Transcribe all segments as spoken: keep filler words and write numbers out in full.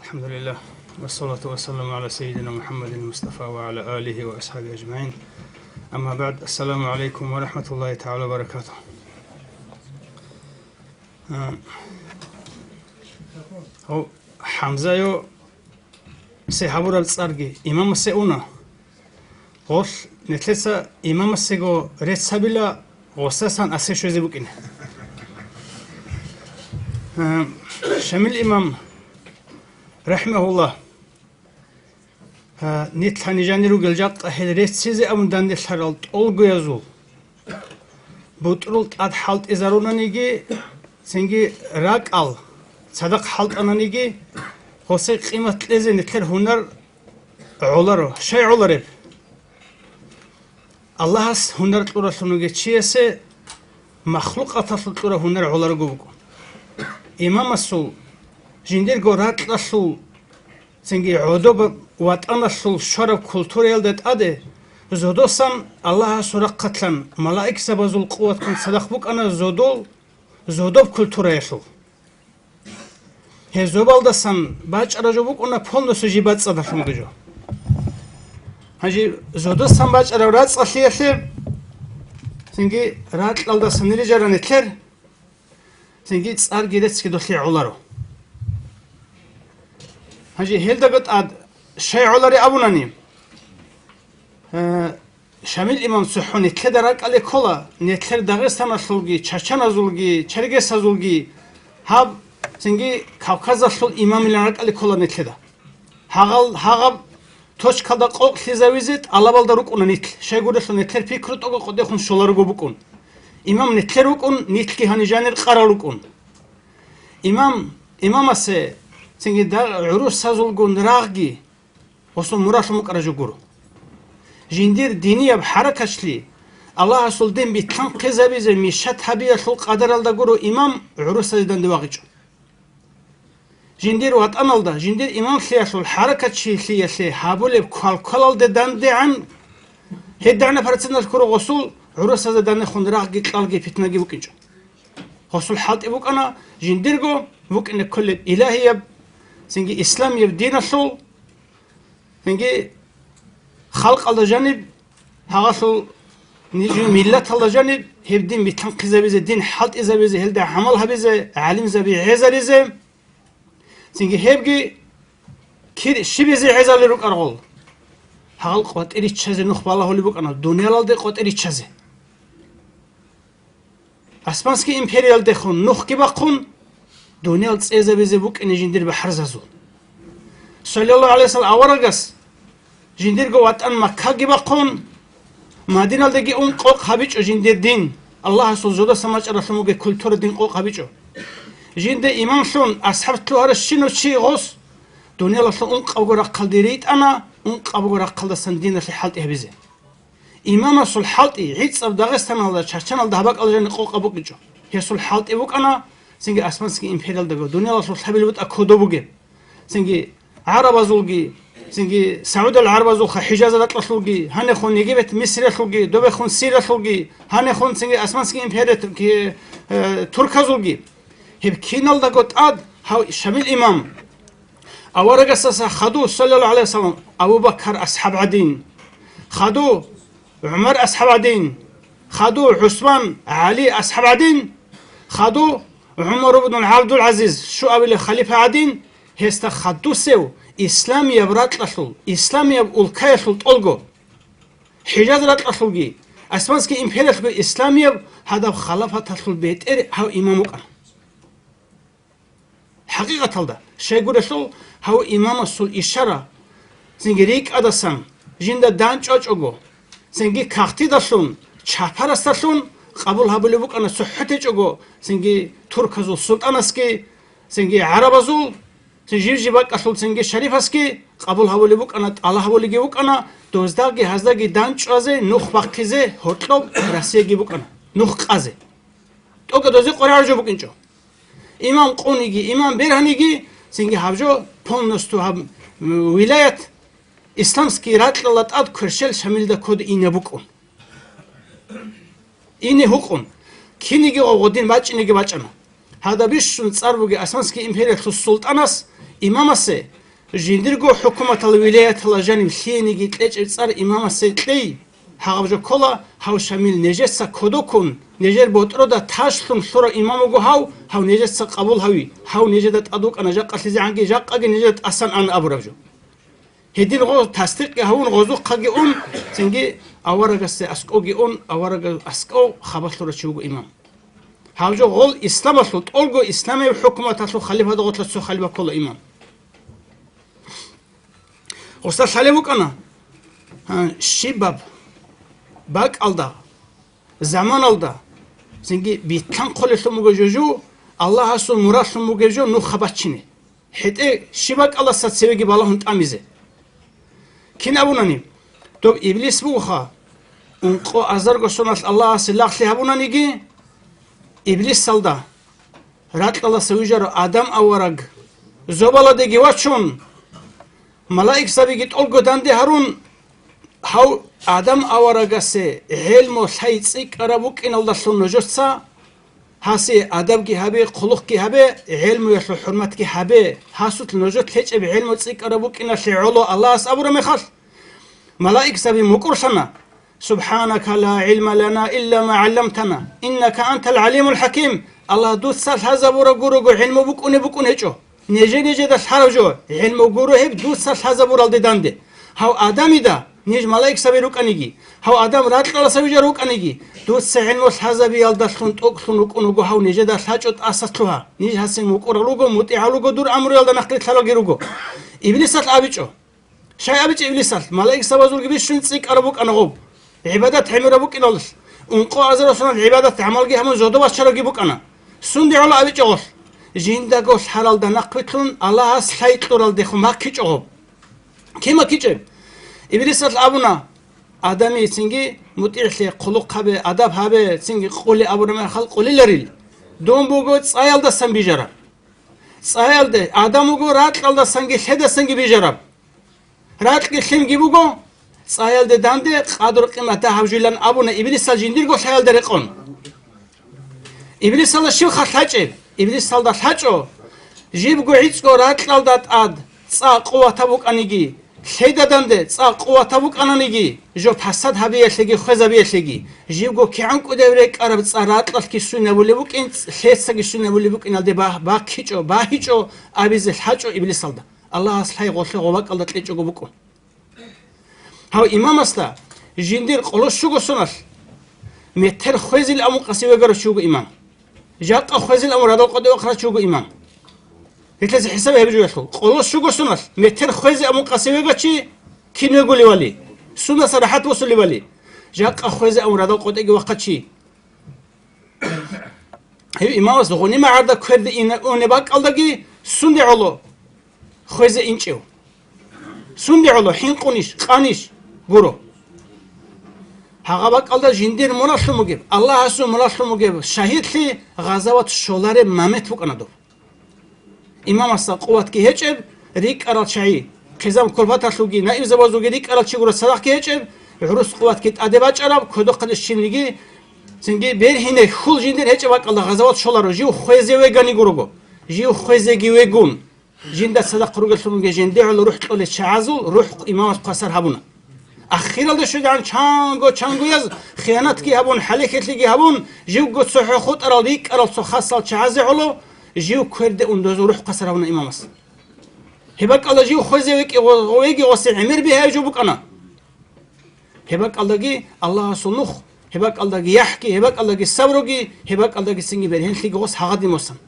الحمد لله، والصلاة والسلام على سيدنا محمد المصطفى وعلى آله وأصحابه أجمعين. أما بعد، السلام عليكم ورحمة الله تعالى وبركاته. А, гьав, ХӀамзаё се гьабураб цӀарги имамасе уна. Гъолъ нилъеца имамасего рецц гьабила, гъосасан асе щвезе букӀине. Гьа, Шамил имам, рахӀимагьуллагь, гьа, нилъ гьанижани ругел жакъа гьел реццизе абун данделъарал тӀолгоязул бутӀрул тӀад хӀалтӀизарунаниги, цинги ракӀал цадахъ хӀалтӀананиги, гъосе къимат кьезе нилъер гьунар гӀоларо. Щай гӀолареб? Аллагьас гьунар кьуралъун вугев чиясе махлукъаталъул кьураб гьунар гӀоларого буго. Имамасул, жиндирго ракьалъул, цинги гӀодоб ватӀаналъул щвараб культураялда тӀаде зодосан Аллагьасул рахъалъан малаикзабазул къуватгун цадахъ букӀана зодул, зодоб культураялъул. Гьезобалдасан бачӀараб жо букӀуна полностью жиб бацӀцӀадалъунги жо. Гьанже зодасан бачӀараб рацӀцӀалъиялъе, цинги ракьалдасан рижаран нилъер, цинги цӀарги реццги долъи гӀоларо. Гьанже гьелдаго тӀад щай гӀолари абунани, э, Шамил имам цохӀо нилъеда ракӀалде ккола, нилъер Дагъистаналъулги, чачаназулги, чергесазулги, гьаб цинги Кавказалъул имамилан ракӀалде ккола нилъеда. Гьагъал-, гьагъаб точкалда къокълъизавизе тӀалабалда рукӀуна нилъ, щайгурелъул нилъер пикру тӀокӀаб къотӀехун щоларого букӀун. Имам нилъер вукӀун, нилъги гьанижанир къарал рукӀун. Имам, имамасе цинги да-, гӀурусазулгун рагъги, гъосул муралъун букӀараб жо гуро. Жиндир динияб хӀаракатчилъи Аллагьасул дин битлъанхъизабизе мишат гьабиялъул къадаралда гуро имам гӀурусазе данде вагъичӀо. Жиндир ватӀаналда, жиндир имамлъиялъул хӀаракатчилъиялъе гьабулеб квалквалалде дандегӀан, гьедигӀанаб проценталъ гуро гъосул гӀурусазе данехун рагъги, кьалги, питнаги букӀинчӀо. Гъосул хӀалтӀи букӀана жиндирго букӀине кколеб илагьияб, цинги исламияб диналъул, цинги халкъалда жаниб, гьагъалъул нижер миллаталда жаниб гьеб дин битлъанхъизабизе, дин хӀалтӀизабизе, гьелда гӀамал гьабизе, гӀалимзаби гӀезаризе, цинги гьебги кир щибизе гӀезали рукӀаргъул. Гьагъал къватӀириччазе нух балагьулеб букӀана, дуниялалде къватӀириччазе. Османский империялдехун нухги бахъун, дуниял цӀезабизе букӀине жиндир бахӀарзазул. Саллаллагьу гӀалайгьи вассалам аварагас жиндирго ватӀан Маккаги бахъун, Мадиналдаги ун къокъ гьабичӀо жиндир дин, Аллагьасул зодасан бачӀаралъун бугеб культура дин къокъ гьабичӀо. Жинда имамлъун асхӀаб лъугьаращинав чи гъос дуниялалъул ункъабго рахъалде ритӀана, ункъабго рахъалдасан диналъе хӀалтӀи гьабизе. Имамасул хӀалтӀи гӀицӀаб Дагъистаналда, Чачаналда гьаб бакӀалда жаниб къокъаб букӀинчӀо. Гьесул хӀалтӀи букӀана цинги Османский империялдаго, дуниялалъул лъабил бутӀа кодоб бугеб, цинги гӀарабазулги, цинги Саудал гӀарабазулха ХӀижаз ракьалъулги, гьанехун Египет, Мисриялъулги, добехун Сириялъулги, гьанехун цинги Османский империя, э, турказулги. Гьеб киналдаго тӀад гьав Шамил имам Аварагасдаса хаду, саллаллагьу гӀалайгьи вассалам, Абу Бакар асхӀаб гӀадин, хаду ГӀумар асхӀаб гӀадин, хаду ГӀусман, ГӀали асхӀаб гӀадин, хаду ГӀумар ибн ГӀабдул-ГӀазиз, щуабилеб халифа гӀадин, гьесда хадусев исламияб ракьалъул, исламияб улкаялъул тӀолго, ХӀижаз ракьалъулги, Османский империялъулги исламияб гьадаб халафаталъул бетӀер гьав имам вукӀана. ХӀакъикъаталда, щайгурелъул гьав имамасул ишара, цинги рикӀкӀадасан жинда данчӀвачӀого, цинги кагътидалъун, чапарасдалъун къабул гьабулеб букӀана, цохӀо течӀого, цинги турказул султӀанасги, цинги гӀарабазул, цин жив-жив бакӀалъул цинги шарифасги къабул гьабулеб букӀана, тӀалаб гьабулебги букӀана, доздаги гьаздаги данчӀвазе, нух бахъизе, гьоркьоб Россияги букӀана, нух къазе. ТӀокӀаб дозе къваригӀараб жо букӀинчӀо. Имам къуниги, имам бергьаниги, цинги гьаб жо полностью гьаб, м, вилаят исламский ракьалда тӀад кверщел Шамилда кодоб ине букӀун. Ине гьукъун. Кинеги гъо-, гъодин бачӀинеги бачӀана. Гьадаб бищун цӀар бугеб Османский империялъул султӀанас, имамасе, жиндирго хӀукуматал, вилаятала жаниб лъиениги кьечӀеб цӀар имамасе кьей, гьагъаб жо ккола, гьав Шамил нижеца кодоккун, нижер ботӀрода ташлъун лъурав имам вуго гьав, гьав нижеца къабул гьави, гьав нижеда тӀад вукӀана жакъалъизегӀанги, жакъаги нижеда тӀасан ана абураб жо. Гьедин гъо тасдикъги гьавун, гъозухъаги ун, цинги аварагасде аскӀовги ун, аварагас аскӀов хабалъ лъурав чи вуго имам. Гьав жо гъол исламалъул, тӀолго исламияб хӀукуматалъул халифада гъорлъа цо халифа ккола имам. Гъосда лъалеб букӀана, гьан, щибаб бакӀалда, заманалда, цинги битӀанхъулелъун буго жо-жо, Аллагьасул мурадлъун бугеб жо нуха бачине. ХӀетӀе щиб бакӀалдаса цевеги балагьун тӀамизе. Кин абунани, доб Иблис бугоха, ункъо азарго соналъ Аллагьасе лагълъи гьабунаниги, Иблисалда, ракьалдаса вижарав Адам авараг, зобаладеги вачун, малаикзабиги тӀолго данде гьарун, гьав Адам аварагасе гӀелму лъай цӀикӀкӀараб букӀиналдалъун нужеца гьасе адабги гьабе, хъулухъги гьабе, гӀелмуялъул хӀурматги гьабе, гьасулъ нужер лъечӀеб гӀелму цӀикӀкӀараб букӀиналъе гӀоло Аллагьас абураб мехалъ, малаикзаби мукӀурлъана: «Субханака ла гӀилма лана илла ма гӀалламтана, иннака антал гӀалимул хӀаким». Аллагь, дуца лъазабураб гурого гӀилму букӀунеб букӀун гьечӀо. Нижер-нижеда лъараб жо, гӀилму гуро гьеб дуца лъазабуралде данде. Гьав Адамида, ниж малаикзаби рукӀаниги, гьав Адам ракьалдаса вижарав вукӀаниги, дуца гӀилму лъазабиялдалъун тӀокӀлъун вукӀун вуго гьав нижеда лъачӀо тӀаса лъугьа. Ниж гьасин мукӀурал руго, мутӀигӀал руго, дур амруялда нахърилълъаралги руго. Иблисалъ абичӀо. Щай абичӀо Иблисалъ? Малаикзабазулги бищун цӀикӀкӀараб букӀана гъоб. ГӀибадат гӀемераб букӀиналъ, ункъо азарасунал гӀибадат-гӀамалги гьабун зодобачарабги букӀана. Сунде гӀоло абичӀо гъолъ? Жиндаго лъаралда нахъвилълъун, Аллагьас лъай кьуралдехун баккичӀо гъоб. Кин баккичӀеб? Иблисалъ абуна: «Адамиясинги мутӀигӀлъе, хъулухъ гьабе, адаб гьабе, цинги къуле абураб мехалъ къулиларил. Дун буго цӀаялдасан бижараб. ЦӀаялде, Адам вуго ракьалдасанги лъедасанги бижараб. Ракьги лъимги буго, цӀаялде данде къадру-къимат дагьаб жуйилан», — абуна Иблисал жиндирго лъаялда рекъон. Иблисалда щибха лъачӀеб? Иблисалда лъачӀо, жибго гӀицӀго ракьалда тӀад цӀа къуватаб букӀаниги, лъеда данде цӀа къуватаб букӀананиги, жо пасад гьабиялъеги хвезабиялъеги, жибго кигӀан кӀудияб рекӀараб цӀа ракьалъги суннабулеб букӀин, лъецаги суннабулеб букӀиналде ба-, баккичӀо, багьичӀо абизе лъачӀо Иблисалда. Аллагьас лъай гъолъе гъо бакӀалда кьечӀого букӀун. Гьав имамасда жиндир къоло щуго соналъ метер хвезил амун къаси вегарав чи вуго имам. Жакъа хвезил амун радал къотӀи вахъарав чи вуго имам. Гьелъазе хӀисаб гьабижуялъул, къоло щуго соналъ метер хвезе амун къаси вегачи кин вегулевали, сундаса рахӀат босулевали, жакъа хвезе амун радал къотӀиги вахъачи. Гьев имамас гъунима гӀарда кверде ина-, унеб бакӀалдаги сунде гӀоло хвезе инчӀев? Сунде гӀоло хӀинкъунищ, къанищ? Гуро. Гьагъа бакӀалда жиндир муналъун бугеб, Аллагьасул муналъун бугеб шагьидлъи гъазават щолареб мамет букӀана доб. Имамасда къуватги гьечӀеб, рикӀкӀарал чагӀи, хъизан-курпаталъулги, наибзабазулги рикӀкӀарал чи гуро цадахъги гьечӀеб, гӀурус къуватги тӀаде бачӀараб, кодохъанищинниги, цинги бергьине хьул жиндир гьечӀеб бакӀалда гъазават щоларо, жив хвезе вегани гурого, жив хвезеги вегун, жинда цадахъ ругеллъун жинде гӀоло рухӀ кьолел чагӀазул рухӀ имамас хвасар гьабуна. Ахиралда щведегӀан чанго-чангояз хиянатги гьабун, хӀалекелъиги гьабун, живго цохӀо хутӀарал рикӀкӀарал цо хасал чагӀазе гӀоло, жив кверде ун дозул рухӀ хвасар гьабуна имамас. Гьеб бакӀалда жив хвезе векӀи-, веги гъосе гӀемер бигьаяб жо букӀана. Гьеб бакӀалдаги Аллагьасул нух, гьеб бакӀалдаги яхӀги, гьеб бакӀалдаги сабруги, гьеб бакӀалдаги цинги бергьенлъиги гъос гьагъадин босана.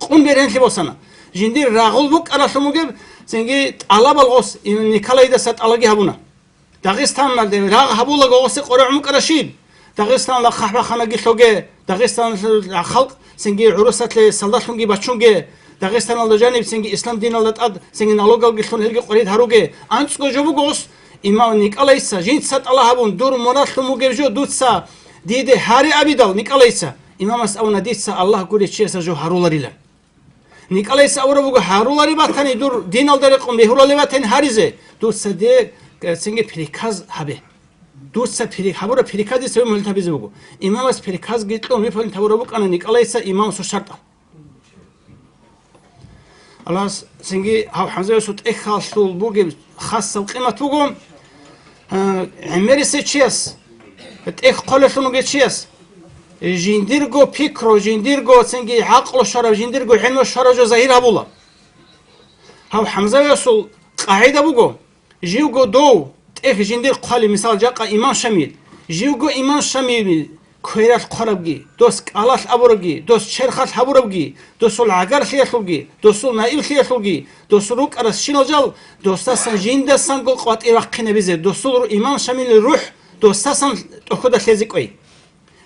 Къун бергьенлъи босана. Жиндир рагъул букӀаралъун бугеб, цинги тӀалабал гъос Николайдаса тӀалаги гьабуна. Дагъистаналде рагъ гьабулаго гъосе къваригӀун букӀаращин? Дагъистаналда хъахӀбаханаги лъоге, Дагъистаналда халкъ цинги гӀурусалъе солдатлъунги бачунге, Дагъистаналда жаниб цинги ислам диналда тӀад цинги налогалги лъун гьелги къварид гьаруге. АнцӀго жо буго гъос, имам Николайца жинца тӀала гьабун, дур мурадлъун бугеб жо дуца диде гьаре абидал, Николайца, имамас абуна: «Дица Аллагь гурев чиясда жо гьаруларила». Николайца абураб буго: «Гьарулари батани, дур диналда рекъон бегьулали батани гьаризе, дуца де, э, цинги приказ гьабе. Дуца при-, гьабураб приказ дица выполнить гьабизе буго». Имамас приказги кьун выполнить гьабураб букӀана Николайца имамасул шартӀал. Аллагьас цинги гьав ХӀамзавесул тӀехьалъул бугеб хасаб къимат буго, а, гӀемерисев чияс, тӀехь хъолелъун вугев чияс, жиндирго пикру, жиндирго цинги гӀакълу щвараб, жиндирго гӀелму щвараб жо загьир гьабула. Гьав ХӀамзавесул къагӀида буго, живго дов тӀехь жиндир хъвали, мисал, жакъа имам Шамил. Живго имам Шамил квералъ хъварабги, дос кӀалалъ абурабги, дос черхалъ гьабурабги, досул гӀагарлъиялъулги, досул наиблъиялъулги, досул рукӀарас щинал жал, досдасан жиндасанго къватӀир вахъинабизе, досул ру-, имам Шамилил рухӀ досдасан тӀохьуда лъезе кӀвей.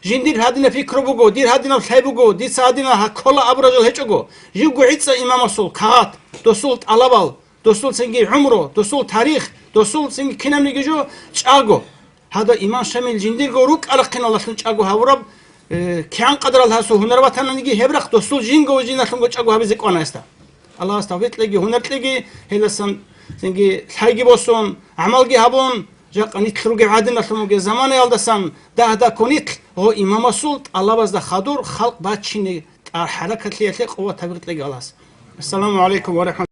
Жиндир гьадинаб пикру буго, дир гьадинаб лъай буго, дица гьадинал гьа-, ккола абурал жал гьечӀого, живго гӀицӀа имамасул кагъат, досул тӀалабал, досул цинги гӀумру, досул тарих, досул цинги кинабниги жо чӀаго. Гьадав имам Шамил жиндирго рукӀа-рахъиналдалъун чӀаго гьавураб, э, кигӀан къадарал гьасул гьунар батананиги, гьеб рахъ досул жинго ва жиналъунго чӀаго гьабизе кӀвана гьесда. Аллагьас тавфикъ кьеги, гьунар кьеги, гьелдасан цинги лъайги босун, гӀамалги гьабун, жакъа нилъ ругеб гӀадиналъун бугеб заманаялдасан дагь-дагьккун нилъ гъо имамасул тӀалабазда хадур халкъ бачине тӀа-, хӀаракатлъиялъе къуват тавфикъ кьеги Аллагьас. Ассаламу гӀалайкум ва рахӀматуллагьи.